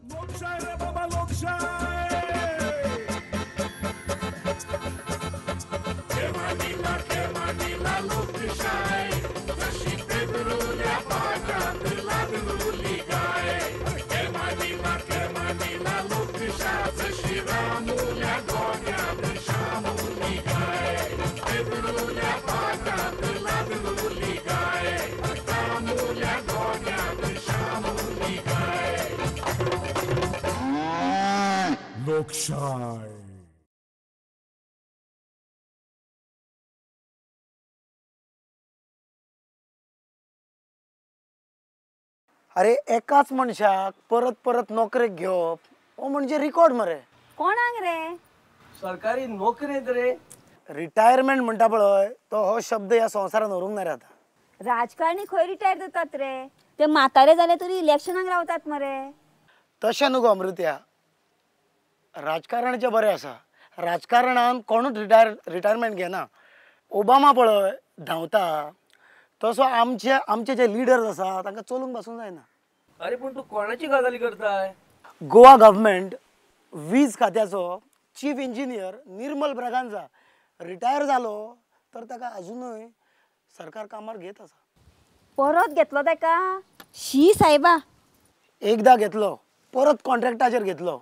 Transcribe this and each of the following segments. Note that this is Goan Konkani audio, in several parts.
लोकशाय रे बाबा लोकशाय. केमानीला लोकशाय जशी पेदरुल्या पाटात लादरुली गाय. केमानीला केमानीला लोकशाय जशी रामुल्या गोट्यात शामुली गाय. पेदरुल्या पाटात लादरुली गाय. रामुल्या गोट्यात शामुली गाय. लोकशाय. अरे एकाच मनशाक परत परत नोकरेक घेवप हो म्हणजे रिकॉर्ड मरे. कोणाक रे? सरकारी नोकरेंत रे. रिटायरमेंट म्हणटा पळय तो हो शब्द ह्या संवसारान उरूंक ना रे आतां. राजकारणी खंय रिटायर जातात रे? ते म्हातारे जाले तरी इलेक्शनाक रावतात मरे. तशें न्हू गो अमृत्या, राजकारणाचें बरें आसा. राजकारणान कोणूच रिटायरमेंट घेना. ओबामा पळय धांवता तसो आमचे आमचे जे लिडर्स आसा तांकां चलूंक बसूंक जायना. अरे पूण तूं कोणाची गजाली करताय? गोवा गव्हर्मेंट वीज खात्याचो chief engineer Nirmal Braganza retire जालो तर ताका अजुनूय सरकार कामार घेत आसा. परत घेतलो ताका? शी साहेबा. एकदां घेतलो, परत कॉन्ट्रॅक्टाचेर घेतलो,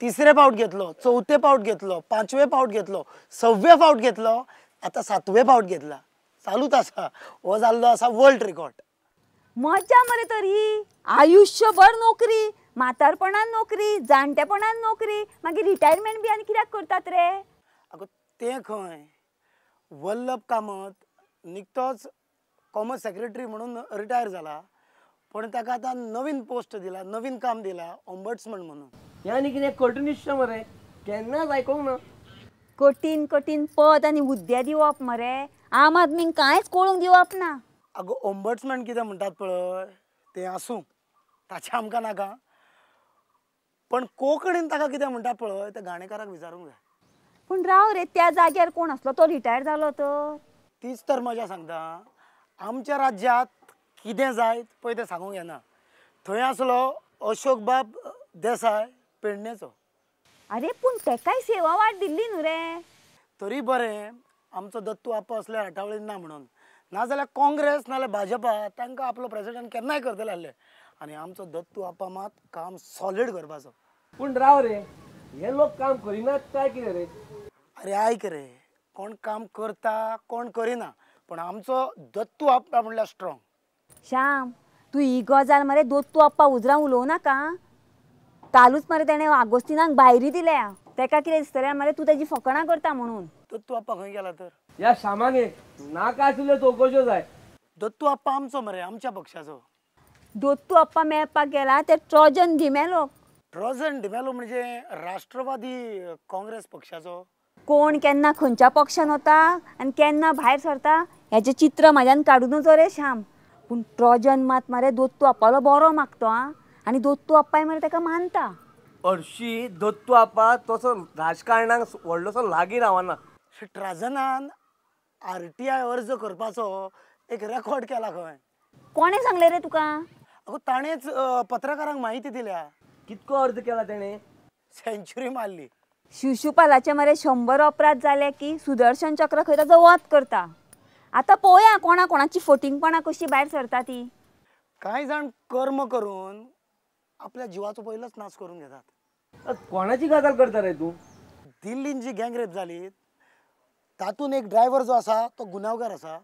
तिसरे फावट घेतलो, चवथे फावट घेतलो, पांचवे फावट घेतलो, सव्वे फावट घेतलो, आतां सातवे फावट घेतला. चालूच आसा. हो जाल्लो आसा वर्ल्ड रिकॉर्ड. मजा मरे तरी. आयुष्यभर नोकरी, म्हातारपणान नोकरी, जाणटेपणान नोकरी, मागीर रिटायरमेंट बी आनी कित्याक करतात रे? अगो तें खंय, वल्लभ कामत निकतोच कॉमर्स सेक्रेटरी म्हणून रिटायर जाला, पण ताका आतां नवीन पोस्ट दिला, नवीन काम दिला, ओम्बड्समन म्हणून. हें आनी कितें कठीण दिसता मरे, केन्नाच आयकोंक ना. कठीण कठीण पद आनी हुद्दे दिवप मरे, आम आदमींक कांयच कळूंक दिवप ना. अगो ओम्बड्समॅन कितें म्हणटात पळय तें आसूं, ताचें आमकां नाका, पण कोंकणीन ताका कितें म्हणटात पळय तें गाणेकाराक विचारूंक जाय. पूण राव रे, त्या जाग्यार कोण आसलो तो रिटायर जालो तर? तीच तर मजा सांगता. आमच्या राज्यांत कितें जायत पळय तें सांगूंक येना. थंय आसलो अशोक बाब देसाय पेडणेचो. अरे पूण तेकाय सेवा वाट दिल्ली न्हू रे. तरी बरें आमचो दत्तू आप्पा असल्या हटावळीन ना म्हणून, नाजाल्यार काँग्रेस नाजाल्यार भाजपा तांकां आपलो प्रेसिडेंट केन्नाय करतले आसले. आनी आमचो दत्तू आप्पा मात काम सॉलीड करपाचो. पूण राव रे, हे लोक काम करिनात काय कितें रे? अरे आयक रे, कोण काम करता कोण करिना, पण आमचो दत्तू आप्पा म्हणल्यार स्ट्रॉंग. श्याम, तूं ही गजाल मरे दत्तू आप्पा उजरां उलोवं नाका. कालूच मरे तेणें आगोस्तिनाक भायरी दिल्या. तेका कितें दिसतलें मरे तूं तेजी फकाणां करता म्हणून. दत्तू आप्पा खंय गेला तर? ह्या श्यामाक नाका आशिल्ल्यो चवकश्यो जाय. दत्तू आप्पा आमचो मरे, आमच्या पक्षाचो. दत्तू आप्पा मेळपाक गेला ते ट्रोजन डिमेलो. ट्रोजन डिमेलो म्हणजे राष्ट्रवादी काँग्रेस पक्षाचो. कोण केन्ना खंयच्या पक्षान वता आनी केन्ना भायर सरता हेचें चित्र म्हाज्यान काडूनच रे श्याम. पूण ट्रोजन मात मरे दत्तू आप्पालो बरो मागतो आं, आनी दत्तू आप्पाय मरे ताका मानता. हरशी दत्तू आप्पा तसो राजकारणाक व्हडलोसो लागीं रावना. ट्राजनान RTI अर्ज करपाचो एक रेकॉर्ड केला खंय. कोणें सांगलें रे तुका? अगो ताणेंच पत्रकारांक म्हायती दिल्या. कितको अर्ज केला तेणें? सेंच्युरी मारली. शिशुपालाचे मरे 100 अपराध जाले की सुदर्शन चक्र खंय ताजो वध करता. आतां पळोवया कोणा कोणाची फटींगपणां कशी भायर सरता ती. कांय जाण कर्म करून आपल्या जिवाचो पयलोच नाश करून घेतात. कोणाची गजाल करता रे तूं? दिल्लीन जी गँगरेप जाली तातूंत एक ड्रायव्हर जो आसा तो गुन्यांवकार आसा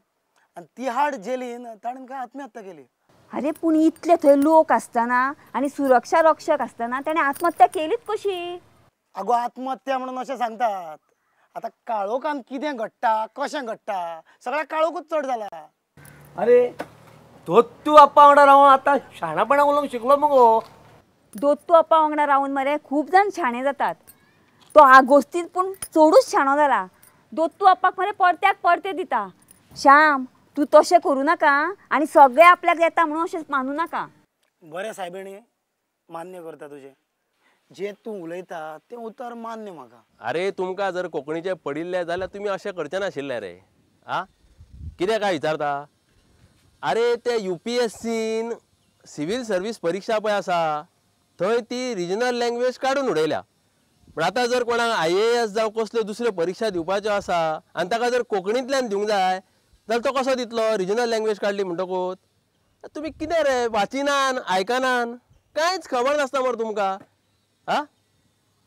आनी तिहाड जेलीन ताणें काय आत्महत्या केली. अरे पूण इतले थंय लोक आसतना आनी सुरक्षा रक्षक आसतना ताणें आत्महत्या केलीच कशी? अगो आत्महत्या म्हणून अशें सांगतात. आतां काळोखान कितें घडटा कशें घडटा सगळ्या काळोखूच चड जाला. अरे दत्तू आप्पा वांगडा रावन आतां शाणापणां उलोवंक शिकलो मुगो. दत्तू आप्पा वांगडा रावन मरे खूब जाण शाणे जातात. तो आगोस्तीन पूण चडूच शाणो जाला. दत्तू आप्पाक मरे परत्याक परते दिता. श्याम, तूं तशें करूं नाका आनी सगळें आपल्याक येता म्हणून अशें मानूं नाका. बरें सायबिणी, मान्य करता तुजें. जें तूं उलयता तें उतर मान्य म्हाका. अरे तुमकां जर कोंकणीचें पडिल्लें जाल्यार तुमी अशें करचें नाशिल्लें रे. आ कितें काय विचारता? अरे ते UPSCन सिव्हील सर्वीस परिक्षा पळय आसा थंय ती रिजनल लँग्वेज काडून उडयल्या. पूण आतां जर कोणाक IAS जावं कसल्यो दुसऱ्यो परिक्षा दिवपाच्यो आसा आनी ताका जर कोंकणींतल्यान दिवंक जाय जाल्यार तो कसो दितलो? रिजनल लँग्वेज काडली म्हणटकूच तुमी कितें रे वाचिनान आयकनान, कांयच खबर नासता मरे तुमकां. आं,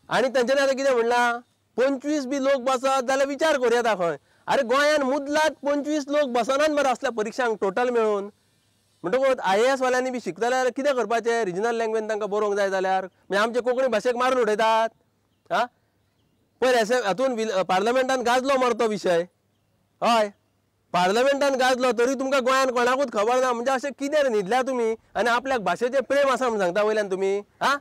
आनी तेंच्यांनी आतां कितें म्हणलां, 25 बी लोक बसत जाल्यार विचार करूया खंय. अरे गोंयान मुदलात 25 लोक बसनात मरे असल्या परिक्षांक टोटल मेळून. म्हणटकूच IAS वाल्यांनी बी शिकता जाल्यार कितें करपाचें? रिजनल लँग्वेज तांकां बरोवंक जाय जाल्यार म्हणजे आमचे कोंकणी भाशेक मारून उडयतात. आं, पयर एस हातून पार्लमेंटान गाजलो मरे तो विशय. हय, पार्लमेंटान गाजलो तरी तुमकां गोंयान कोणाकूच खबर ना. म्हणजे अशें कितें न्हिदल्या तुमी आनी आपल्याक भाशेचें प्रेम आसा म्हूण सांगता वयल्यान तुमी. आं,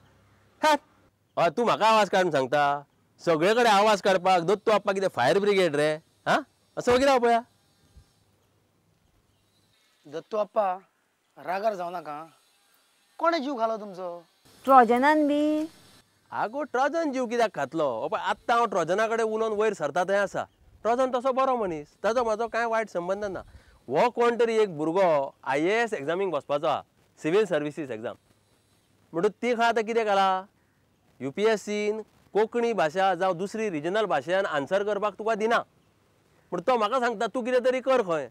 हय, तूं म्हाका आवाज काडून सांगता सगळे कडेन आवाज काडपाक दत्तू आप्पा कितें फायर ब्रिगेड रे? आं, असो वगीर राव पळया. दत्तू आप्पा रागार जावं नाका, कोणें जीव घालो तुमचो? ट्रोजनान बी. आगो ट्रोजन जीव कित्याक खातलो? पळय आत्तां हांव ट्रोजना कडेन उलोवन वयर सरता थंय आसा. ट्रोजन तसो बरो मनीस, ताजो म्हाजो कांय वायट संबंद ना. हो कोण तरी एक भुरगो IAS एग्जामीक बसपाचो आहा, सिवील सर्विसीस एग्जाम. म्हणटकूच ती खंय आतां कितें घाला, UPSCन कोंकणी भाशा जावं दुसरी रिजनल भाशेन आन्सर करपाक तुका दिना. म्हण तो म्हाका सांगता तूं कितें तरी कर खंय.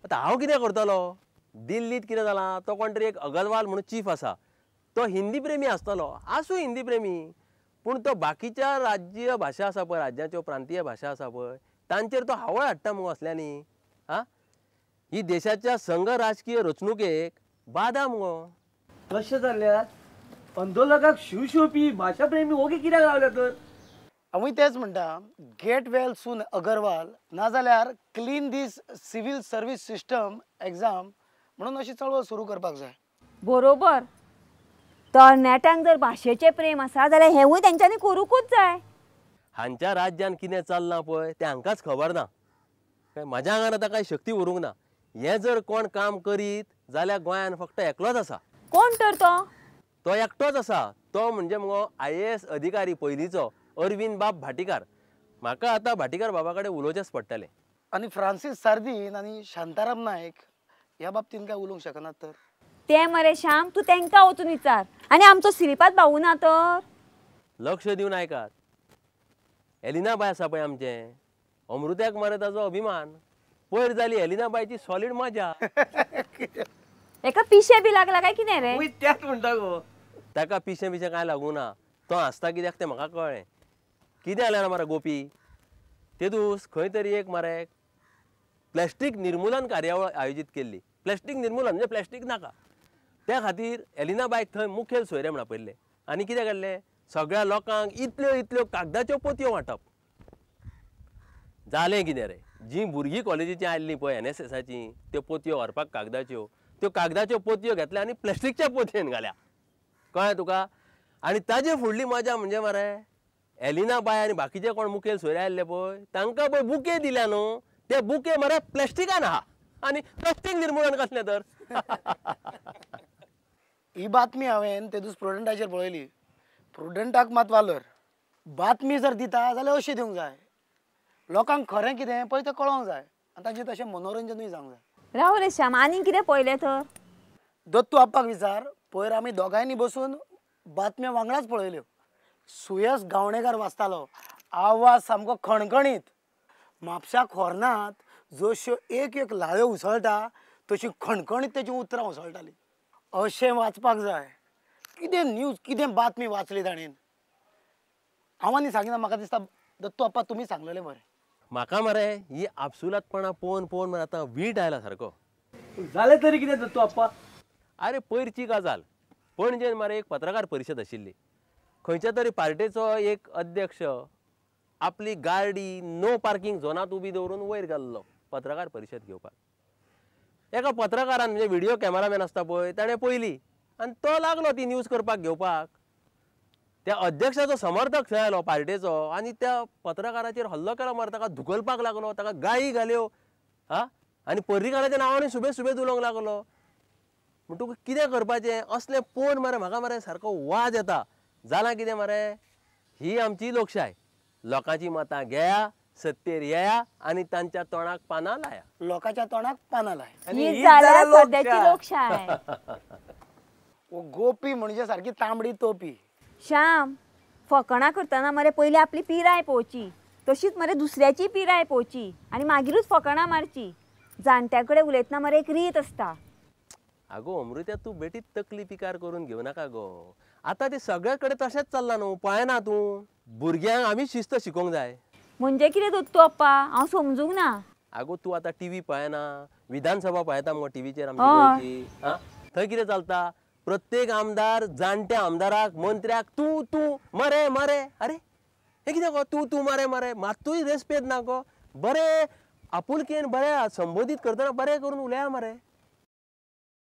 आतां हांव कितें करतलो? दिल्लींत कितें जालां, तो कोण तरी एक अगरवाल म्हणून चीफ आसा, तो हिंदी प्रेमी आसतलो, आसूं हिंदी प्रेमी, पूण तो बाकीच्या राज्य भाशा आसा पळय, राज्याच्यो प्रांतीय भाशा आसा पळय, तांचेर तो हावळ हाडटा मुगो असल्यांनी. आं, ही देशाच्या संघ राजकीय रचणुकेक बादा मुगो. तशें जाल्यार आंदोलकाक शिवशिवपी भाशा प्रेमी ओगी कित्याक रावल्या तर? हांवूय तेंच म्हणटा, गेट वेल सून अगरवाल, नाजाल्यार clean this civil service system exam म्हणून अशी चळवळ सुरू करपाक जाय. बरोबर, तरणाट्यांक जर भाशेचें प्रेम आसा जाल्यार हेंवूय तेंच्यांनी करूंकूच जाय. हांच्या राज्यान कितें चल्लां पळय तें हांकांच खबर ना. काय म्हाज्या आंगार आतां कांय शक्ती उरूंक ना. हें जर कोण काम करीत जाल्यार गोंयान फक्त एकलोच आसा. कोण तर तो? तो एकटोच आसा, तो म्हणजे मुगो IAS अधिकारी पयलींचो अरविंद बाब भाटीकार. म्हाका आतां भाटीकार बाबा कडेन उलोवचेंच पडटलें. आनी फ्रांसीस सार्दीन आनी शांताराम नायक ह्या बाबतीन काय उलोवंक शकनात तर? ते मरे श्याम, तूं तेंकां वचून विचार. आनी आमचो श्रीपाद भाऊ ना तर? लक्ष दिवन आयकात. एलिना बाय आसा पळय आमचें, अमृत्याक मरे ताजो अभिमान. पयर जाली एलिना बायची सॉलीड मजा. एका पिशें बी लागला काय कितें रे? तेंच म्हणटा गो. ताका पिशें बिशें कांय लागूं ना. तो हांसता कित्याक तें म्हाका कळ्ळें. कितें जालें ना मरे गोपी, तेदूस खंय तरी एक मरे प्लॅस्टीक निर्मुलन कार्यावळ आयोजीत केल्ली. प्लॅस्टीक निर्मुलन म्हणजे प्लॅस्टीक नाका, त्या खातीर एलिना बायक थंय मुखेल सोयरे म्हण आपयल्ले. आनी कितें केल्लें, सगळ्या लोकांक इतल्यो इतल्यो कागदाच्यो पोतयो वांटप. जालें कितें रे, जीं भुरगीं कॉलेजीचीं आयल्लीं पळय NSSाचीं, त्यो पोतयो व्हरपाक कागदाच्यो, त्यो कागदाच्यो पोतयो घेतल्या आनी प्लॅस्टिकच्या पोतयेन घाल्या. कळ्ळें तुका? आनी ताजे फुडली मजा म्हणजे मरे एलिना बाय आनी बाकीचे कोण मुखेल सोयरे आयल्ले पळय, तांकां पळय बुके दिल्या न्हू, ते बुके मरे प्लॅस्टिकान आहा. आनी प्लॅस्टीक निर्मुलन कसलें तर? ही बातमी हांवें ते दीस प्रुडंटाचेर पळयली. प्रुडंटाक मात वालोर. बातमी जर दिता जाल्यार अशी दिवंक जाय, लोकांक खरें कितें पळय तें कळोंक जाय आनी तांचें तशें मनोरंजनूय जावंक जाय. राव रे श्याम, आनी कितें पळयलें तर? दत्तू आप्पाक विचार, पयर आमी दोगांयनी बसून बातम्यो वांगडाच पळयल्यो. सुयस गावणेकार वाचतालो, आवाज सामको खणखणीत. म्हापशा खोर्नांत जश्यो एक एक ल्हायो उसळटा तशी खणखणीत तेची उतरां उसळटाली. अशें वाचपाक जाय. कितें न्यूज, कितें बातमी वाचली ताणेन. हांव आनी सांगिना, म्हाका दिसता दत्तू आप्पा तुमी सांगलेलें बरें. म्हाका मरे ही आपसुलातपणां पळोवन पळोवन मरे आतां वीट आयला सारको. जालें तरी कितें दत्तू आप्पा? अरे पयरची गजाल, पणजेन मरे एक पत्रकार परिशद आशिल्ली. खंयच्या तरी पार्टेचो एक अध्यक्ष आपली गाडी नो पार्किंग झोनांत उबी दवरून वयर गेल्लो पत्रकार परिशद घेवपाक. एका पत्रकारान म्हणजे व्हिडिओ कॅमेरामॅन आसता पळय, ताणें पळयली आनी तो लागलो ती न्यूज करपाक घेवपाक. त्या अध्यक्षाचो समर्थक थंय आयलो पार्टेचो आनी त्या पत्रकाराचेर हल्लो केलो मरे, ताका धुकलपाक लागलो, ताका गाळी घाल्यो. हा, आनी पर्रीकाराच्या नांवान सुबेज सुबेज उलोवंक लागलो. म्हणटकूच कितें करपाचें असलें पळोवन मरे म्हाका मरे सारको वाज येता. जालां कितें मरे, ही आमची लोकशाय, लोकांची मतां घेया, सत्तेर येया आनी तांच्या तोंडाक पानां लाया. लोकांच्या तोंडाक पानां लाय. ही जाल्या सद्याची लोकशाय. गोपी म्हणजे सारकी तांबडी तोपी. श्याम, फकाणां करतना मरे पयलीं आपली पिराय पळोवची, तशीच मरे दुसऱ्याची पिराय पळोवची आनी मागीरूच फकाणां मारची. जाणट्या कडेन उलयतना मरे एक रीत आसता. आगो अमृत्या, तूं बेटीत तकली पिकार करून घेवं नाका गो. आतां ते सगळे कडेन तशेंच चल्लां न्हू, पळयना तूं? भुरग्यांक आमी शिस्त शिकोवंक जाय. म्हणजे कितें दत्तू आप्पा, हांव समजूंक ना. आगो तूं आतां टीव्ही पळयना, विधानसभा पळयता मुगो टीव्हीचेर आमची गोंयची. थंय कितें चलता, प्रत्येक आमदार जाणट्या आमदाराक मंत्र्याक तूं तूं मरे मरे. अरे हें कितें गो, तूं तूं मरे मरे, मात्तूय रेस्पेद ना गो. बरें आपुलकेन बरें संबोधीत करतना बरें करून उलया मरे.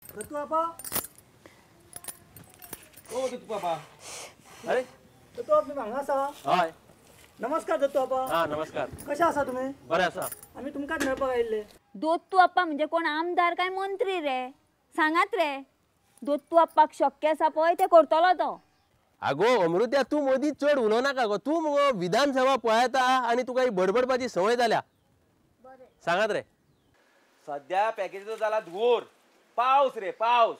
दत्तू आपा, ओ दत्तू बाबा. अरे दत्तू आपा हांगा आसा. हय, नमस्कार दत्तू आपा. हा नमस्कार, कशें आसा तुमी? बरें आसा. आमी तुमकांच मेळपाक आयिल्ले. दत्तू आप्पा म्हणजे कोण आमदार काय मंत्री रे? सांगात रे. दत्तू आप्पाक शक्य आसा पळय तें करतलो तो. आगो अमृत्या, तूं मदीं चड उलोवं नाका गो. तूं मुगो विधानसभा पळयता आनी तुका ही बडबडपाची संवय जाल्या. सांगात रे. सद्या पॅकेजीचो जाला धुंवोर, पावस रे पावस.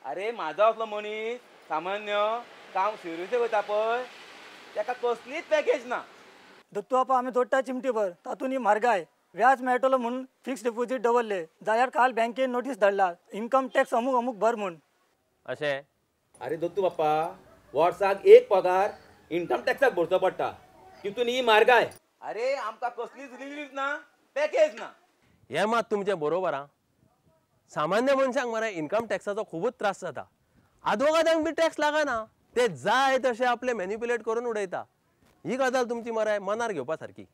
अरे म्हाजो असलो मनीस सामान्य काम सिरियस वयता पळय, तेका कसलीच पॅकेज ना. दत्तू आपा, आमी जोडटा चिमटीभर, तातूंत ही म्हारगाय, व्याज मेळटलो म्हूण फिक्स डिपॉझीट दवरले जाल्यार काल बँकेन नोटीस धाडला, इन्कम टॅक्स अमूक अमूक भर म्हूण. अशें? अरे दत्तू बाप्पा, वर्साक एक पगार इन्कम टॅक्साक भरचो पडटा, तितून ही म्हारगाय. अरे आमकां कसलीच रिलीफ ना, पॅकेज ना. हें मात तुमचें बरोबर आं. सामान्य मनशांक मरे इन्कम टॅक्साचो खुबूच त्रास जाता. आदवोगादांक बी टॅक्स लागना, ते जाय तशे आपले मॅनिप्युलेट करून उडयता. ही गजाल तुमची मरे मनार घेवपा सारकी.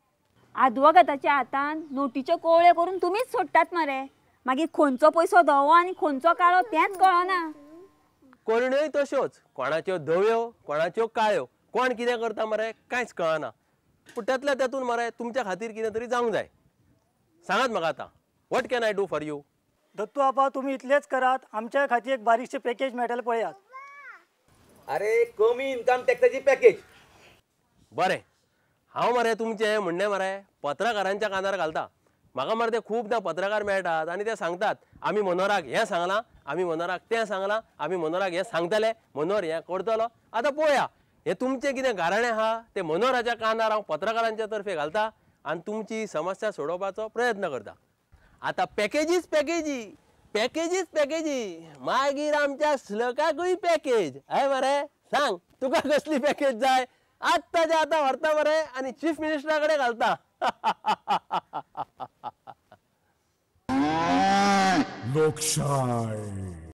आदवोगादाच्या हातान नोटीच्यो कोवळ्यो करून तुमीच सोडटात मरे, मागीर खंयचो पयसो धवो आनी खंयचो काळो तेंच कळना. करण्योय तश्योच, कोणाच्यो धव्यो कोणाच्यो काळ्यो, कोण कितें करता मरे कांयच कळना. पूण त्यातल्या तातूंत मरे तुमच्या खातीर कितें तरी जावंक जाय. सांगात म्हाका आतां, what can I do for you? Dattu आपा, तुमी इतलेंच करात, आमच्या खातीर एक बारीकशें पॅकेज मेळटलें पळयात. अरे कमी इन्कम टॅक्साची पॅकेज. बरें, हांव मरे तुमचें म्हणणें मरे पत्रकारांच्या कानार घालता. म्हाका मरे ते खुबदां पत्रकार मेळटात आनी ते सांगतात, आमी मनोहराक हें सांगलां, आमी मनोहराक तें सांगलां, आमी मनोहराक हें सांगतले, मनोहर हें करतलो. आतां पळोवया हें तुमचें कितें गाराणें आहा तें मनोहराच्या कानार हांव पत्रकारांच्या तर्फे घालता आनी तुमची समस्या सोडोवपाचो प्रयत्न करता. आतां पॅकेजीच पॅकेजी, पॅकेजीच पॅकेजी, मागीर आमच्या श्लोकाकूय पॅकेज. हय मरे, सांग तुका कसली पॅकेज जाय? आत्ताच्या आतां व्हरता मरे आनी चीफ मिनिस्टरा कडेन घालता. लोकशाय.